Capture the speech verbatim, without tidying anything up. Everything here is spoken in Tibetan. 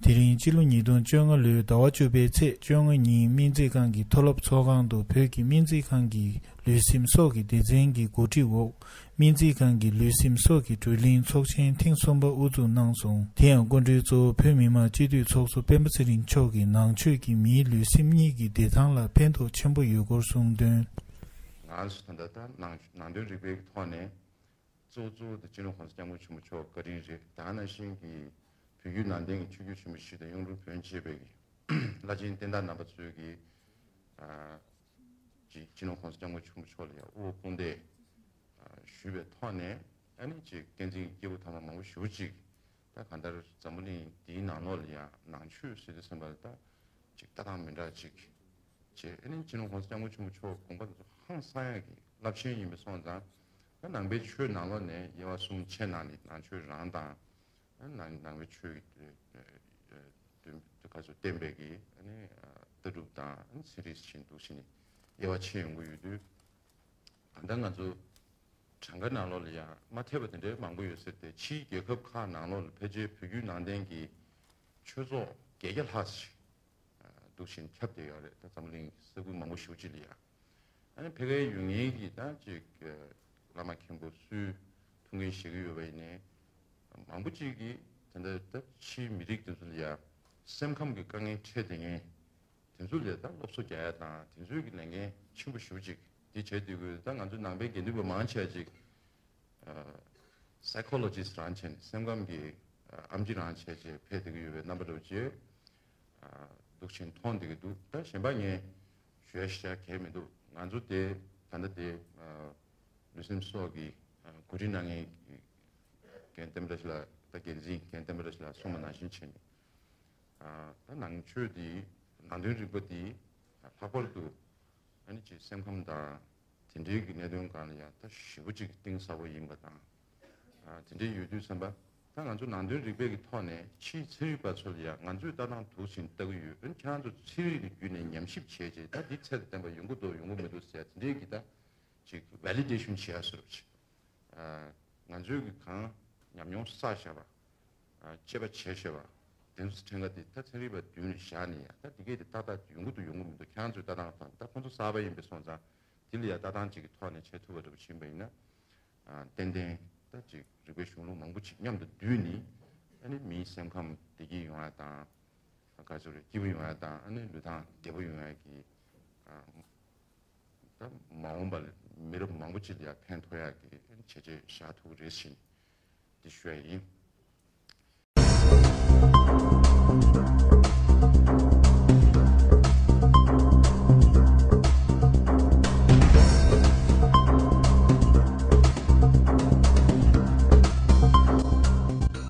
དེ་རིང་སྤྱི་ལོ་ཉིས་སྟོང་བཅོ་ལྔ་ལོའི་ཟླ་བ་བཅུ་པའི་ཚེས་བཅོ་ལྔ་ཉིན་སྨན་རྩིས་ཁང་གི་མཐོ་སློབ་ཚོགས་ཁང་དུ་བོད་ཀྱི་སྨན་རྩིས་ཁང་གི་ལུས་སེམས་སྲོག་གི་སྡེ་ཚན་གྱི་འགོ་ཁྲིད་འོག་སྨན་རྩིས་ཁང་གི་ལུས་སེམས་སྲོག་གི་བགྲོ་གླེང་ཚོགས་ཆེན་ཐེངས་གསུམ་པ་དབུ་འཛུགས་གནང་སོང་། དེ་ཡང་སྐུ་མགྲོན་གཙོ་བོ་བོད་མི་མང་སྤྱི་འཐུས་ཚོགས་གཙོ་སྤེན་པ་ཚེ་རིང་མཆོག་གིས་ནང་ཆོས་ཀྱིས་མིའི་ལུས་སེམས་གཉིས་ཀྱི་བདེ་ཐང་ལ་ཕན་ཐོགས་ཆེན་པོ་ཡོད་སྐོར་གསུངས་དོན། ང་ཚོ་ད་ལྟ་ད་ནང་ནང་དོན་རིག་པའི་ཐོག་ནས་གཙོ་གཙོ་བོ་དེ་སྤྱི་ནོར་གོང་ས་སྐྱབས་མགོན་ཆེན་པོ་མཆོག་བཀའ་དྲིན་རེད། ད་ག་ནང་བཞིན་གྱི་བོད་བརྒྱུད་ནང་བསྟན་གྱི་ཆོས་བརྒྱུད་ཆེན་པོ་བཞི་དང་གཡུང་དྲུང་བོན་བཅས་པའི་བླ་ཆེན་བསྟན་བདག་རྣམ་པ་ཚོས་ཀྱི་ཨ་ཅིག་སྤྱི་ནོར་གོང་ས་སྐྱབས་མགོན་ཆེན་པོ་མཆོག་ལ་ཡང་དབུ་བོ་དཔུང་འདེགས་ཨ་ཞུས་པའི་ཐོག་ནས་ཨ་ནི་ཅིག་བསྟན་འཛིན་སྐྱེས་བུ་དམ་པ་མང་པོ་ཞེ་པོ་ཅིག་ད་གང་ལྟར་འཛམ་བུ་གླིང་འདིའི་ནང་ལོགས་ལ་ཡང་ནང་ཆོས་ཟེར་དུས་ཙམ་པ་ལ་ད་ཅིག་ལྟ་སྟངས་མི་འདྲ་ཅིག་བྱས། ཨ་ནི་སྤྱི་ནོར་གོང་ས་སྐྱབས་མགོན་ཆེན་པོ་མཆོག་དགོངས་པ་དེ་ཚོ་ཧང་སང་ཡག་གི་རླབས་ཆེན་ཡིན་པ་སོང་ཙང་། ད་ནང་པའི་ཆོས་ནང་ལོགས་ནས་དབྱེ་བ་གསུམ་ཕྱེ་གནང་ནས་ནང་ཆོས་རང་དང་། ནང་ནང་པའི་ཆོས་ཀྱི་སྟོན་སྟོན་ཁ་སོ་བསྟན་པའི་གི་ཨ་ནི་ལྟ་གྲུབ་དང་ཨ་ནི་ཚན་རིག་བཞིན་འདུག་བཞིན་དབྱེ་བ་ཕྱེ་ཡོང་གི་ཡོད་དུས། ད་ལྟ་ང་ཚོ་གྲངས་ཀ་ནང་ལོགས་ལ་ཡང་མ་ཐེབས་པ་དེ་འདྲའི་མང་པོ་ཡོད་ཟེར་ཏེ། ཕྱིའི་རྒྱལ་ཁབ་ཁག་ནང་ལོགས་ལ་ཕལ་ཆེར་བོད་བརྒྱུད་ནང་བསྟན་གྱི་ཆོས་ཚོགས་བརྒྱད་བརྒྱ་ལྷག་ཅིག་འདུག་བཞིན་ཁྱབ་བསྡད་ཡོད་རེད། ད་འཛམ་གླིང་ས་ཁུལ་མང་པོ་ཞེ་པོ་ཅིག་ལ་ཡང་། ཨ་ནི་ཕ་གིར་ཡོད་མཁན་གྱི་ད་ཅིག་བླ་མ་མཁན་པོ་སུའི་ཐུགས་འགན་བཞེས་ཀྱི་ཡོད་པ་ཡིན་ནའི། མང་པོ་ཅིག་གིས་ད་ལྟ་ད་ཕྱིའི་མི་རིགས་དེ་ཚོ་ལ་ཡང་སེམས་ཁམས་ཀྱི་དཀའ་ངལ་འཕྲད་བསྡད་མཁན་དེ་ཚོ་ལ་ད་སློབ་གསོ་རྒྱག་ཡ་དང་དེ་ཚོའི་གི་ལས་འགན་ཆེན་པོ་ཞེ་པོ་ཅིག་འདི་བྱས་བསྡད་དགོས། ད་ང་ཚོ་ནང་པའི་དགེ་འདུན་པ་མང་ཆེ་བ་ཅིག་psychologist་རང་བྱས་ནས་སེམས་ཁམས་ཀྱི་ཨེམ་ཆི་རང་བྱས་བྱས་ཕེབས་བསྡད་ཀྱི་ཡོད་པའི་རྣམ་པ་འདྲ་བོ་ཅིག་འདུག་བཞིན་མཐོང་བསྡད་ཀྱི་འདུག་ད་གཞན་པ་ངས་ཞུ་ཡ་ཞུ་ཡ་གང་ཡང་མི་འདུག་ང་ཚོ་དེ་ད་ལྟ་དེ་ལུས་སེམས་སྲོག་གི་གོ་སྒྲིག་གནང་མཁན་རྒན་བསྟན་པ་བཀྲ་ཤིས་ལགས་དང་འགན་འཛིན་རྒན་བསྟན་པ་བཀྲ་ཤིས་ལགས་གསུངས་པ་ནང་བཞིན་བྱས་ནས། ད་ནང་ཆོས་འདི་ནང་དོན་རིག་པ་འདི་ལྷག་པར་དུ་ཨ་ནི་ཅིག་སེམས་ཁམས་དང་དེ་འབྲེལ་གྱི་གནད་དོན་སྒང་ལ་ཡང་ད་ཞེ་པོ་ཅིག་གཏིང་ཟབ་པོ་ཡིན་པ་དང་། དེ་འདྲའི་ཡོད་དུས་ཙམ་པ། ད་ང་ཚོ་ནང་དོན་རིག་པའི་གི་ཐོག་ནས་ཕྱིའི་ཚན་རིག་པ་ཚོ་ལ་ཡང་ང་ཚོས་ལྟ་སྟངས་འདུག་བཞིན་ལྟ་གི་ཡོད། ཨ་ནི་ཁྱེད་རང་ཚོ་ཚན་རིག་གི་བརྒྱུད་ནས་ཉམས་ཞིབ་བྱས་རྗེས་ད་འདི་ཚད་དང་ལྡན་པ་ཡོང་གི་འདུག་ཡོང་གི་མི་འདུག་ཟེར་དེ་འདྲའི་གི་ད་ཅིག་validation་བྱེད་ཡ་བཟོ་འདྲ་ཅིག་ང་ཚོའི་གི་གང་ཉམས་མྱོང་བསགས་བཞག་པ། དཔྱད་པ་བྱས་བཞག་པ། དེ་ཚོ་ཕྲན་ག་དེ་ད་ཚན་རིག་པ་མདུན་ལ་བཞག་ནས་ཡ་ད་དེ་གས་དེ་ཏག་ཏག་ཡོང་གི་འདུག་ཡོང་གི་མི་འདུག་ཁྱེད་རང་ཚོའི་ལྟ་སྟངས་དང་ད་ཁོང་ཚོ་གསར་པ་ཡིན་པའི་སོང་ཙང་དེ་ལ་ཡ་ལྟ་སྟངས་ཅིག་གི་ཐོག་ནས་བྱེད་ཐུབ་པ་འདྲ་པོ་ཕྱིན་པ་ཡིན་ན། ཏན་ཏན་ད་ཅིག་རིག་པའི་གཞུང་ལུགས་མང་པོ་ཅིག་མཉམ་དུ་བསྡུས་ནས་ཨ་ནི་མིའི་སེམས་ཁམས་བདེ་སྐྱིད་ཡོང་ཡ་དང་། ག་ཚོད་རེད་སྐྱིད་པོ་ཡོང་ཡ་དང་ཨ་ནི་ལུས་ཐང་བདེ་པོ་ཡོང་ཡ་གི་ད་མ་འོངས་པ་ལ་མི་རབས་མང་པོ་ཅིག་ལ་ཡང་ཕན་ཐོགས་ཡག་གི་བྱས་རྗེས་བཞག་ཐུབ་ཀྱི་རེད་ཟེར་ནས་འདི་ཞུ་ཡ་ཡིན།